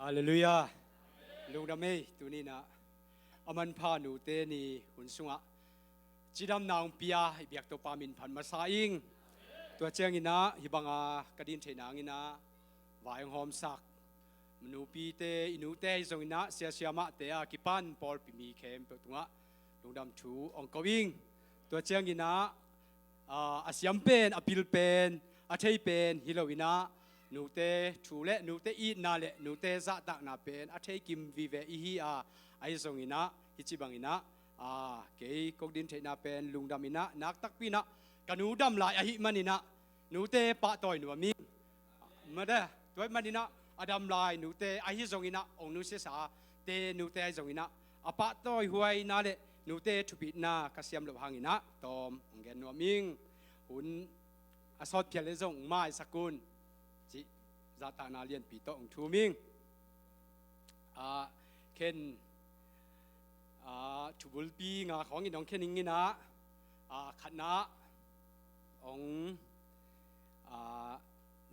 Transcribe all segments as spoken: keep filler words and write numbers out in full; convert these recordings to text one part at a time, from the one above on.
Halleluiah. Lungdam ei, tuni inah a manpha nute ni hun sungah cidamna hong pia i biak Topa min phat masa ing. Tua cianginah hih banga ka din theihna nginah vai hong hawmsak nupite, i nute ahi zonginah siasia mahte a kipan pawlpi mi khempeuh tungah lungdam thu hong ko ing. Tua cianginah a, a siam pen, a pil pen, a thei pen hi loinah nute thu le nute itna le nute zahtakna pen a thei kim vive ihi a, ahi zonginah hih ci banginah a, kei kong din theihna pen lungdam inah, naktakpi inah ka nu dam lai ahih maninah nute pahtawi nuam ing. Mate, tua ahih maninah a dam lai nute ahi zonginah hong nusiasa te nute ahi zonginah a pahtawi huaina le nute thupitna ka siam loh hanginah tawm hong gen nuam ing. Hun a sawt phial le zong maisak un cih zahtakna lianpi tawh hong thum ing. A, khen a, thubulpi nga khawngin hong khen inginah a, khatna hong a,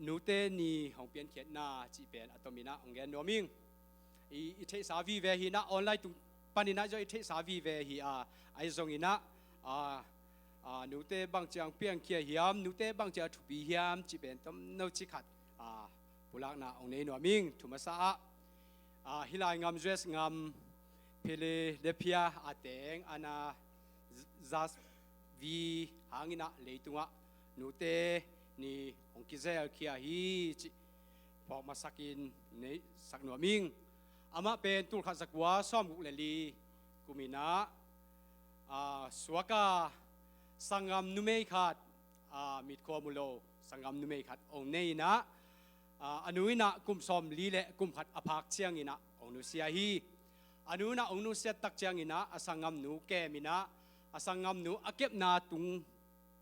nute ni hong piankhiatna cih pen a tominah hong gen nuam ing. I, i theihsa vive hinah online tung paninah zong i theihsa vive hi a, ahi zonginah a, a, nute bangciang piangkhia hiam, nute bangciang thupi hiam cih pen tomno ci khat a, pulakna hong nei nuam ing. Thu masa ah a, hih lai ngam U S ngam Philadelphia a teng ana zas vi hanginah leitungah nute ni hong kizelkhia hi cih phawk masakin neisak nuam ing. Amah pen tulkhat zakua sawmguk le li kuminah a, suaka sanggam numei khat a, mitkhua mu lo sanggam numei khat hong nei inah a, a nu inah kum sawmli le kum khat a phak cianginah hong nusia hi. A nu inah hong nusiat tak cianginah a sanggamnu kem inah a sanggamnu a kepna tung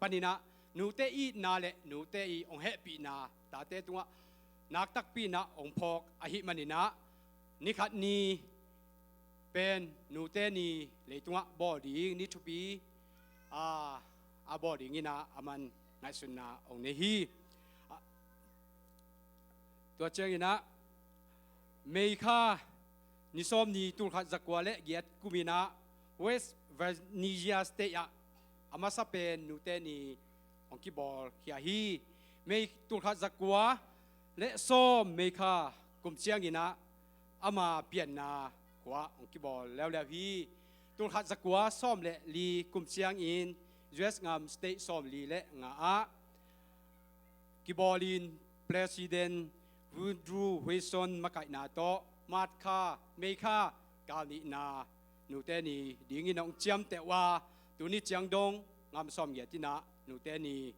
paninah nute itna le nute i hong hehpihna tate tungah naktakpi inah hong phawk ahih maninah nikhat ni pen nute ni leitungah bawl ding ni thupi a, a bawl dinginah a man ngaihsutna hong nei hi. A, tua cianginah May kha ni sawm ni tulkhat zakua le giat kuminah West Virginia State ah a masa pen nute ni hong kibawlkhia hi. May tulkhat zakua le sawm May kha kum cianginah ama pianna khua hong kibawl leuleu hi. Tulkhat zakua sawm le li kum ciangin U S ngam state sawmli le nga ah kibawlin President Woodrow Wilson makaihna tawh March kha, May kha kal nihna nute ni dingin hong ciamteh uh a, tuni ciang dong ngam sawmgiat inah nute ni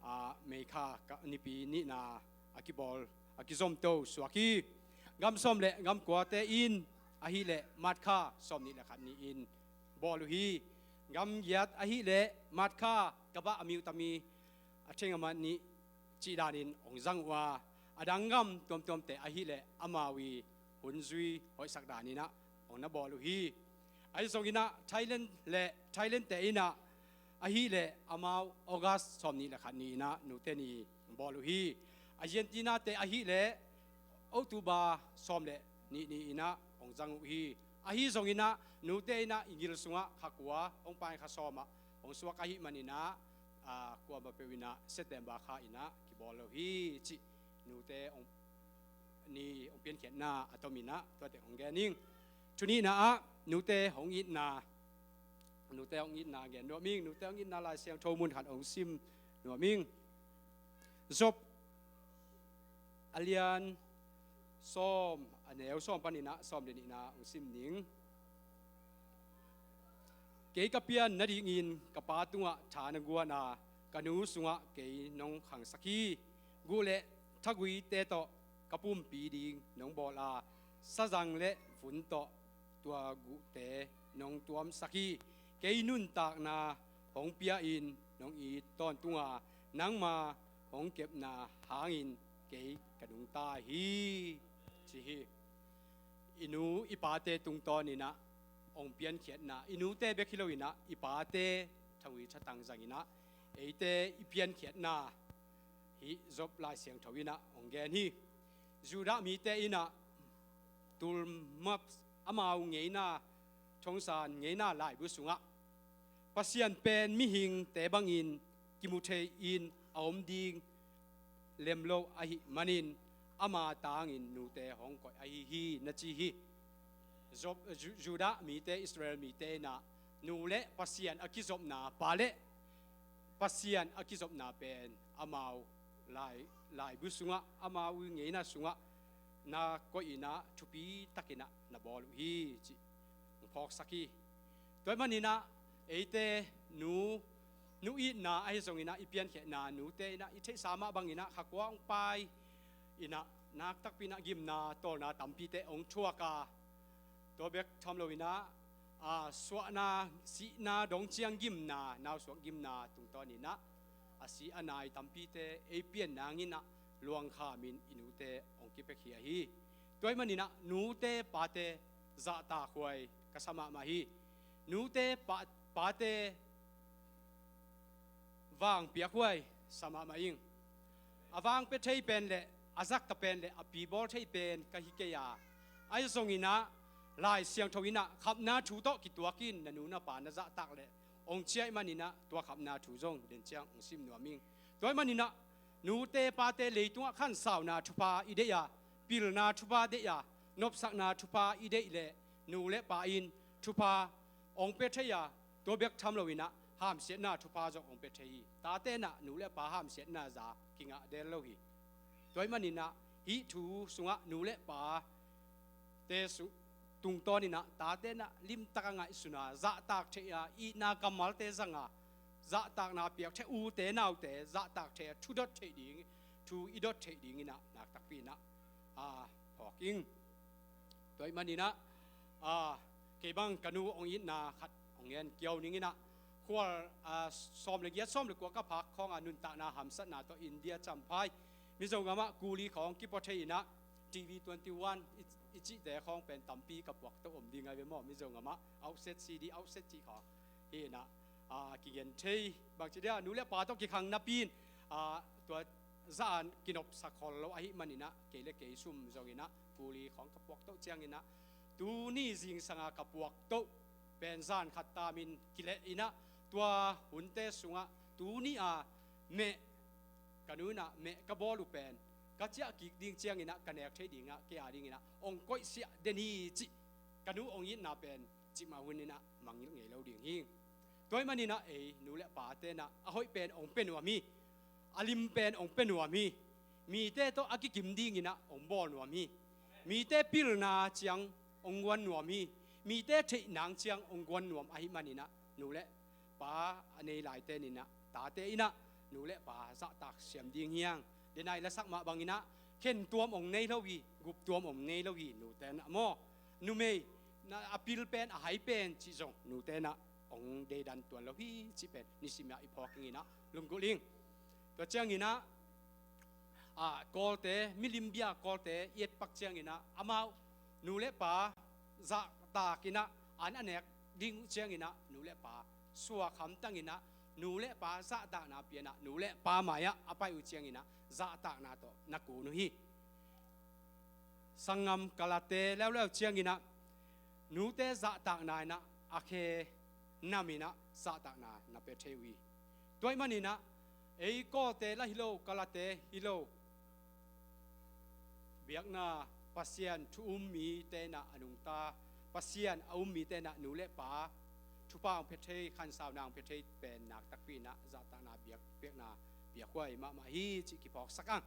a, May kha nipi nihna a kibawl a kizomto suak hi. Ngam sawm le ngam kuate in ahileh March kha sawm nih le khat ni-in bawl uh hi. Ngam giat ahileh March kha ka bah a miutam i a theng a mat nih cih danin hong zang uh a, a dang ngam tuamtuamte ahileh amau i hun zui hoihsak daninah hong na bawl uh hi. Ahi zonginah Thailand le Thailandte inah ahileh amau August sawm nih le khat ni-inah nute ni bawl uh hi. Argentinate ahileh October sawm le nih ni-inah hong zang uh hi. Ahi zonginah nute inah i gil sungah kha kua hong paai kha sawmah hong suak ahih maninah a, kuamah peuh inah September kha inah kibawl lo hi cih nute hong ni hong piankhiatna a tominah tuate hong gen ing. Thu nihna ah nute hong itna, nute hong itna gen nuam ing. Nute hong itna Lai Siangtho mun khat hong sim nuam ing. Job a lian sawm, a neu sawm paninah sawm le nihna hong sim ning. Kei ka pian nadingin ka pa tungah tha na guan a, ka nu sungah kei nong khangsak hi. Guh le thaguite tawh ka pumpi ding nong bawl a, sazang le vun tawh tua guhte nong tuamsak hi. Kei nuntakna hong pia-in nong it tawntung a, nangma hong kepna hangin kei ka nungta hi, ci hi. I nu i pate tungtawninah hong piankhiatna, i nute bek hi loinah i pate thagui thatang zanginah eite i piankhiatna hih Job Lai Siangtho inah hong gen hi. Judah mite inah Tulmap amau ngeina, Thongsan ngeina laibu sungah Pasian pen mihingte bangin kimu thei-in a om ding lem lo ahih manin ama tangin nute hong koih ahi hi, na ci hi. Job, Ju-, Judah mite, Israel mite in ah nu le Pasian a kizopna, pa le Pasian a kizopna pen amau lai, laibu sungah, amau ngeina sungah na koih in ah thupi takin ah na bawl uh hi, cih hong phawksak hi. Tua ahih manin ah eite nu, nu itna ahi zongin ah i piankhiatna, nute in ah i theihsa mah bangin ah kha kua hong pai in ah nak takpi in ah gimna tawlna tampite hong thuak a, tua bek tham loin ah, a, suahna, sihna dong ciang gimna, nausuak gimna tungtawnin ah a si a nai tampite ei pian nangin ah luangkhamin i nute hong kipiakhia hi. Tua ahih manin ah nute pate zahtakhuai ka sa mahmah hi. Nute pa, pate vang piakhuai sa mahmah ing. A vang pia thei pen le a zakta pen le a pibawl thei pen ka hi kei a, ahi zongin ah Lai Siangtho in ah khapna thu tawh kituakin na nu na pa na zahtak le hong ci ahih manin ah tua khapna thu zong den ciang hong sim nuam ing. Tua ahih manin ah nute pate leitungah khansauna thupha i deih a, pilna thupha deih a, nopsakna thupha i deih leh nu le pa in thupha hong pia thei a, tua bek tham loin ah hamsiatna thupha zong hong pia thei hi. Tate in ah nu le pa hamsiatna za kingah del lo hi. Tua ahih manin ah hih thu sungah nu le pate su-, tungtawnin ah tate in ah limtak a ngaihsun a, zahtak theih a, itna kammalte zang a, zahtakna piak theih, ute naute zahtak theih a, thu dot theih ding, thu i dot theih dingin ah nak takpi in ah, a, phawk ing. Tua ahih manin ah, a, kei bang ka nu hong itna khat hong gen kiau ning in ah, khual, a, sawm le giat, sawm le kua ka phak khawng a nuntakna hamsatna tawh India Champhai Mizo gamah kuli khawng kipua thei in ah, T V twenty-one i, i cihte khawng pen tampi ka puak to om ding a ve maw, Mizo gamah outset C D, outset cih khawng hi in ah, a, kigen thei. Bangci dia, nu le pa tawh kikhang napi in, a, tua zah a kinopsak khol lo ahih manin ah kei le kei sum zongin ah kuli khawng ka puak to ciangin ah, tuni zingsang a ka puak to pen zan khat tamin kileh in ah, tua hunte sungah tuni a meh, ka nu in ah meh ka bawl uh pen ka ciah kik ding ciangin ah ka nek thei ding ah kei a dingin ah hong koihsiah den hi cih ka nu hong itna pen cimah hun in ah mangngilh ngei lo ding hi. Tua ahih manin ah ei nu le pate in ah a hoih pen hong pia nuam hi. A lim pen hong pia nuam hi. Mite tawh a kikim dingin ah hong bawl nuam hi. Mite pilna ciang hong guan nuam hi. Mite theih nang ciang hong guan nuam ahih manin ah nu le pa a nei laite in ah, tate in ah nu le pa zahtak siam ding hi hang. Denai lasak mah bangin ah khen tuam hong nei lo hi, gup tuam hong nei lo hi nute in ah maw. Numei na a pil pen, a hai pen cih zong nute in ah hong deidan tuan lo hi cih pen nisim ah i phawk ing in ah lunggulh ing. Tua ciangin ah, a, Kawlte, milim bia Kawlte i etpak ciangin ah amau nu le pa zahtak in ah an a nek ding uh ciangin ah nu le pa suak hamtang in ah nu le pa zahtakna pia in ah nu le pa mai-ah a pai uh ciangin ah zahtakna tawh na kun uh hi. Sanggam Kalate leuleu ciangin ah nute zahtakna in ah a khe nam in ah zahtakna na pia thei uh hi. Tua ahih manin ah ei Kawlte lah hi lo, Kalate hi lo, biakna Pasian thu um mite in ah a nungta, Pasian a um mite in ah nu le pa thupha hong pia thei, khansauna hong pia thei pen nak takpi in ah zahtakna biak, biakna biakhuai mahmah hi cih kiphawksak ang.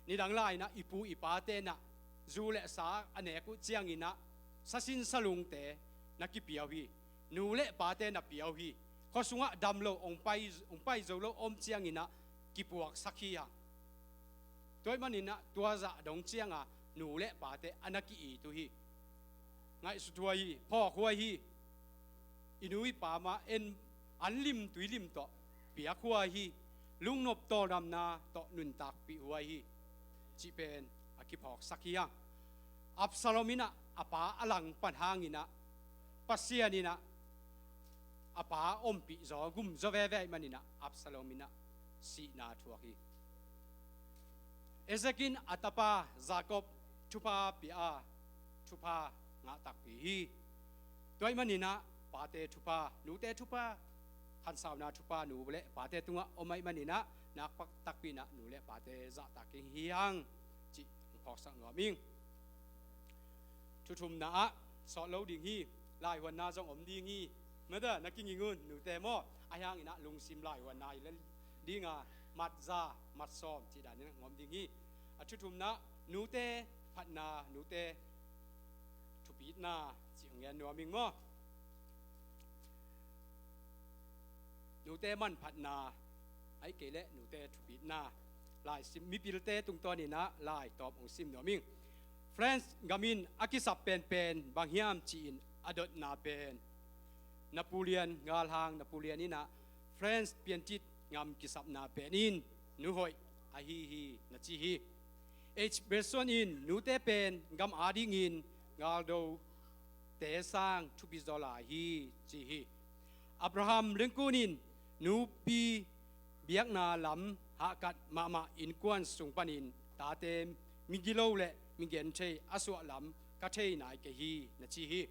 Nidang lai in ah i pu i pate in ah zu le sa a nek uh ciangin ah sasin salungte na kipia uh hi. Nu le pate na pia uh hi. Khua sungah dam lo, hong pai, hong pai zo lo om ciangin ah kipuaksak hi hang. Tua ahih manin ah tua zah dong ciang a nu le pate a na ki-it uh hi. Ngaihsut huai hi, phawk huai hi. I nu i pa mah en, an lim tui lim tawh piak huai hi. Lungnop tawldamna tawh nuntakpih huai hi cih pen a kiphawksak hi hang. Absalom in ah a pa a langpan hangin ah Pasian in ah a pa ompih zaw, gum zaw veve ahih manin ah Absalom in ah sihna thuak hi. Isaac in a tapa Jacob thupha pia a, thupha ngah takpi hi. Tua ahih maninah pate thupha, nute thupha, khansauna thupha nu le pate tungah om ahih maninah nak pak takpi inah nu le pate zahtak ing hi hang cih hong phawksak nuam ing. Thuthumna ah sawt lo ding hi. Laihuanna zong om ding hi. Mada na kinging un nute maw? Ahi hanginah lungsim laihuanna i la dinga mat za mat sawm cih danin hong om ding hi. A thuthumna nute phatna, nute thupitna cih hong gen nuam ing maw? Nute manphatna, ahih kei leh nute thupitna. Lai sim, mipilte tungtawninah lai tawp hong sim nuam ing. France gam in a kisap penpen bang hiam ci-in a dotna pen Napoleon galhang Napoleon inah France piantit ngam kisapna pen in nu hoih ahi hi na ci hi. H. Bergson in nute pen gam adingin galdo te sang thupi zaw lai hi ci hi. Abraham Lincoln in nupi biakna lam hahkat mahmah innkuan sung panin tate migilo le migenthei a suah lam ka thei nai kei hi na ci hi.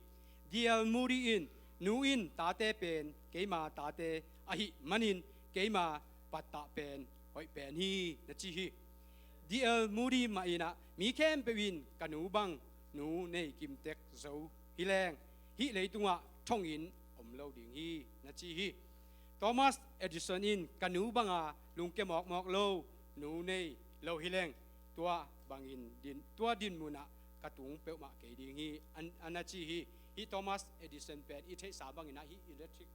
D. L. Moody in nu in tate pen keima tate ahih manin keima pattah pen hoih pen hi na ci hi. D. L. Moody mah inah mi khempeuh in ka nu bang nu nei kimtek zo hi leng hih leitungah thongin om lo ding hi na ci hi. Thomas Edison in ka nu banga lungkia mawkmawk lo nu nei lo hi leng tua bangin din, tua din munah ka tung peuhmah kei ding hi an, a na ci hi. Hih Thomas Edison pen i theihsa banginah hih electric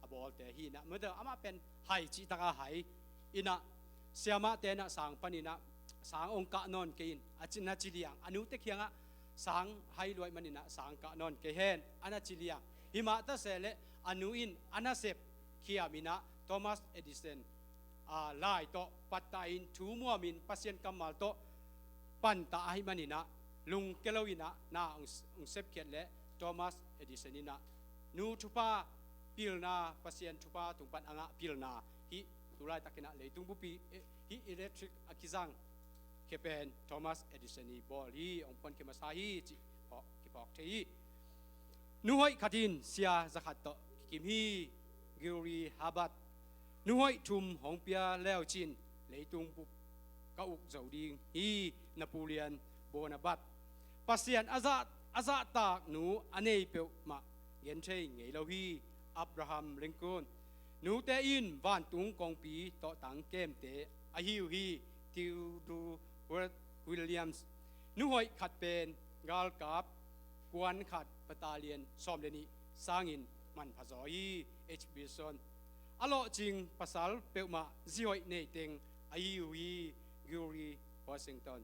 a bawlte hi inah mada amah pen hai cihtaka hai inah siamahte inah sang paninah sang ong kah nawn kei in a ci, na ci liang a nute kiangah sang hai luai maninah sang kah nawn kei hen a na ci liang. Himah ta se le a nu in a nasep khiam inah Thomas Edison a lai tawh pattah in thu muamin Pasian kammal tawh pantah ahih maninah lungkia lo inah na ong, ong sepkhiat le Thomas Edison inah nu thupha pilna, Pasian thupha tung pan a ngah pilna hih tulaitakinah leitung bupi eh, hih electric a kizang khe pen Thomas Edison i bawl hi, ong phuankhia masa hi cih phawk, kiphawk thei hi. Nu hoih khat in sia zakhat tawh kikim hi. Gilroy Hubbard. Nu hoih thum hong pia leucin leitung bup ka uk zo ding hi. Napoleon Bonaparte. Pasian a zah, a zahtak nu a nei peuhmah genthei ngei lo hi. Abraham Lincoln. Nute in vantung kongpi tawhtang kemte ahi uh hi. Theodore Williams. Nu hoih khat pen galkap kuan khat battalion sawm le nih sangin manpha zaw hi. H. Wilson. A lawhcing pasal peuhmah zi hoih neiteng ahi uh hi. Gilroy Washington.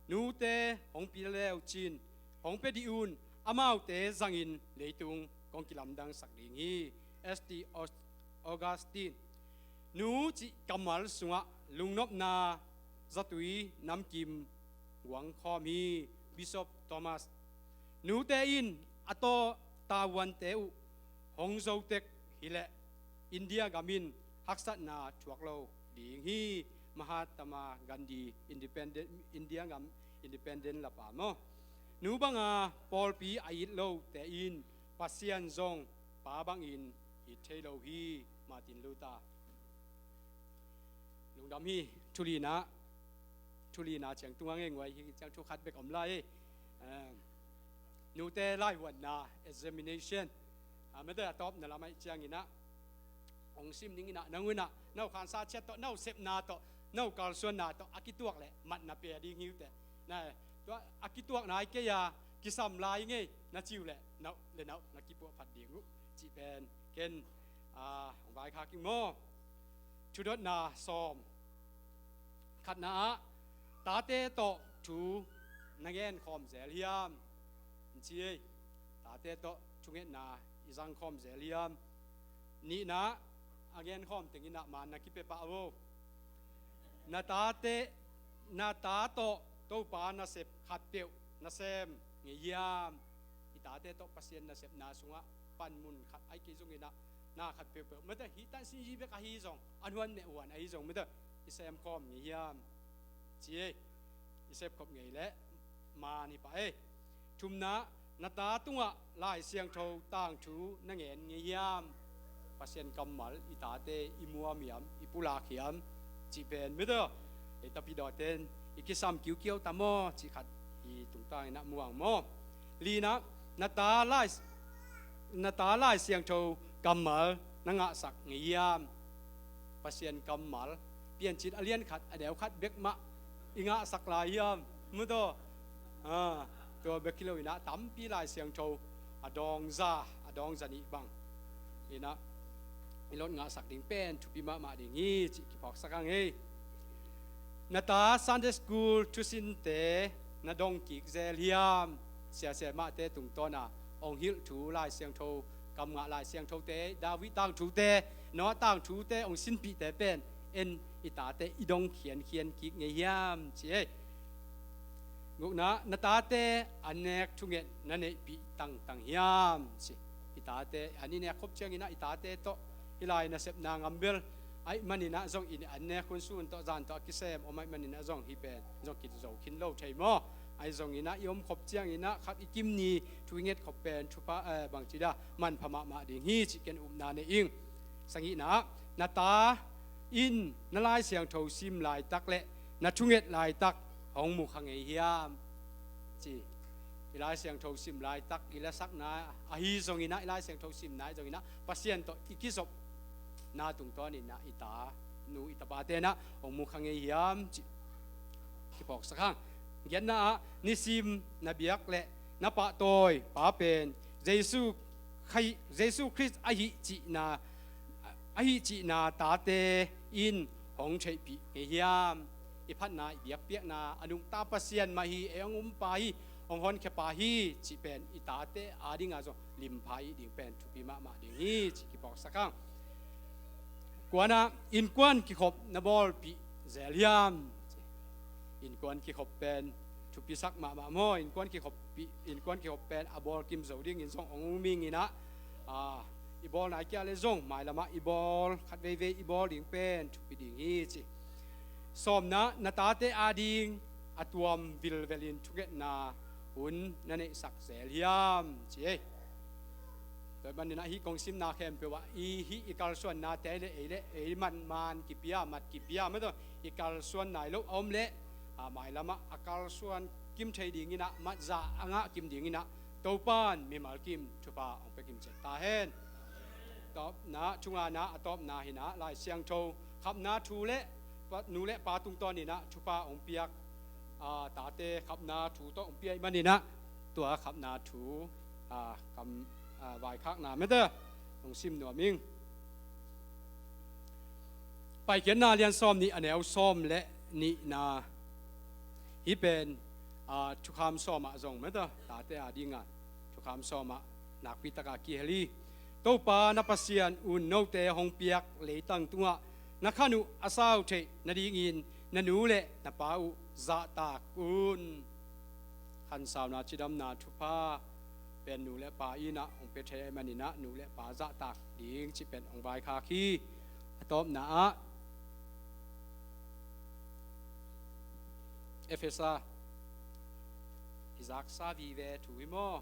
Nute hong pia leucin hong pia dih un, amaute zangin leitung kong kilamdangsak ding hi. S. T. Augustine. Nu cih kammal sungah lungnopna zatui namkim guang khawm hi. Bishop Thomas. Nute in a tawh tavuante uh hong zo tek hileh India gam in haksatna thuak lo ding hi. Mahatma Gandhi, independent, India gam independent lapa maw? Nu banga pawlpi a it lote in Pasian zong pa bangin it thei lo hi. Martin Luther. Lungdam hi. Thulina, thulina ciang tunga ngei nguai hi ciang thu khat bek om lai. Eh, nute laihuanna examination. Ah, mete a tawpna lamah cianginah hong sim ninginah nangunah no khansa ciat tawh, no sepna tawh, no kalsuanna tawh a kituak leh matna pia ding hi uh teh. Na, tua a kituak nai kei a kisam lai ngei na ci uh leh no le no na kipuahphat ding uh cih pen ken, ah, hong vaikhak ing maw? Thudotna sawm. Khatna ah tate tawh thu na gen khawm zel hiam? Ci ei. Tate tawh thungetna i zang khawm zel hiam? Nihna a gen khawm tenginah man na kipia pah vo. Na tate, na ta tawh Topa nasep khatpeuh na sem ngei hiam? I tate tawh Pasian nasepna sungah panmun khat ahi kei zonginah na khat peuhpeuh mete hi tansin hi bek ahi zong, a huan meh huan ahi zong mete i sem khawm ngei hiam? Ci ei. I sepkhop ngei leh man hi pah ei. Thumna Na ta tungah Lai Siangtho tangthu na ngen ngei hiam? Pasian kammal i tate i muam hiam, i pulak hiam? Cih pen mite aw, ei tapidawten i kisam kiukiau ta maw cih khat i tungtang inah muang maw? Linah, na ta Lai, na ta Lai Siangtho kammal na ngahsak ngei hiam? Pasian kammal Piancil a lian khat a neu khat bek mah i ngahsak lai hiam? Mute aw. Ah, tua bek hi lo inah tampi Lai Siangtho a dawngza, a dawngza nih bang inah i lot ngahsak ding pen thupi mahmah ding hi cih kiphawksak hang ei. Na ta Sunday school thusinte na dong kik zel hiam? Siasia mahte tungtawna hong hilh thu Lai Siangtho, kam ngah Lai Siangthote, David tangthute, Noah tangthute hong sinpihte pen en i tate i dong khiankhian kik ngei hiam ci ei. Gukna, na tate an nek thunget na neihpih tangtang hiam ci. I tate an i nek khop cianginah i tate tawh hih lai nasepna ngam bel ahih maninah zong i an nek hun sun tawh zan tawh a kisem om ahih maninah zong hih pen zong kizo khin lo thei maw? Ahi zonginah i om khop cianginah khat i kim ni thu i nget khop pen thupha, eh, bangci dah manpha mahmah ding hi cih ken upna nei ing. Sagihna, na ta in na Lai Siangtho sim laitak le na thunget laitak hong mu kha ngei hiam ci. I Lai Siangtho sim laitak, i lasakna ahi zonginah, i Lai Siangtho simna ahi zonginah Pasian tawh i kizopna tungtawninah i ta nu i tapate nah hong mu kha ngei hiam cih kiphawksak hang. Giatna ah, nisim na biak le na pahtawi pa pen Jesu khai, Jesu Khrist ahi cihna, ahi cihna tate in hong theihpih ngei hiam? I phatna, i biakpiakna a nungta Pasian mah hi, ei hong umpa hi, hong honkhia pa hi cih pen i tate adinga zong limpha i ding pen thupi mahmah ding hi cih kiphawksak hang. Kuana, innkuan kikhop na bawlpih zel hiam? Innkuan kikhop pen thupisak mahmah maw? Innkuan kikhop, innkuan kikhop pen a bawl kim zo dingin zong hong um inginah, ah, i bawl nai kia le zong mailamah i bawl, khat veivei i bawl ding pen thupi ding hi ci. Sawmna, na tate ading a tuam vilvelin thungetna hun na neihsak zel hiam ci ei. Tua maninah hih kong simna khempeuh ah i hih i kalsuannate le ei le ei man man kipia, mat kipia, mate aw, i kalsuan nai loh a om le, a, mailamah a kalsuan kim thei dinginah, matza a ngah kim dinginah Topan mimal kim thupha hong pia kim ciat ta hen. Tawpna, thungana, a tawpna hinah Lai Siangtho khapna thu le pa, nu le pa tungtawninah thupha hong piak, a, tate khapna thu tawh hong pia ahih maninah tua khapna thu, a, kam, a, vaikhakna mete hong sim nuam ing. Paikhiatna lian sawm nih a neu sawm le nihna. Hih pen, a, thukham sawmah zong mete tate adinga thukham sawmah nakpi taka kihel hi. Topa na Pasian un note hong piak leitang tungah na khan uh a sau theih nadingin na nu le na pa uh zahtak un. Khansauna, cidamna, thupha pen nu le pa inah hong pia thei ahih maninah nu le pa zahtak ding cih pen hong vaikhak hi. A tawpna ah Efesa, i zaksa vive thu hi maw?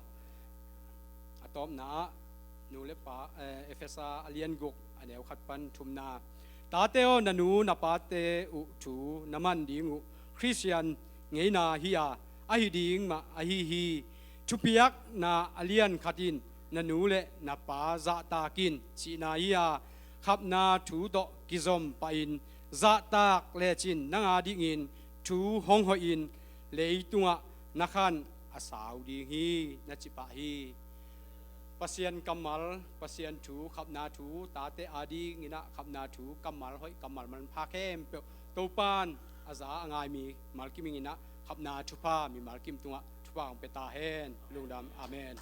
A tawpna ah nu le pa, eh, Efesa a lian guk a neu khat pan thumna. Tate aw, na nu na pate uh thu na man ding uh Khristian ngeina hi a, ahi ding mah ahi hi. Thupiakna a lian khat in na nu le na pa zahtak in cihna hi a, khapna thu tawh kizom pahin zahtak lecin nang adingin thu hong hoihin leitungah na khan a sau ding hi, na ci pah hi. Pasian kammal, Pasian thu, khapna thu, tate adinginah khapna thu, kammal hoih, kammal manpha khempeuh Topan a za a ngai mimal kim inginah khapna thupha mimal kim tungah thupha hong pia ta hen. Lungdam. Amen.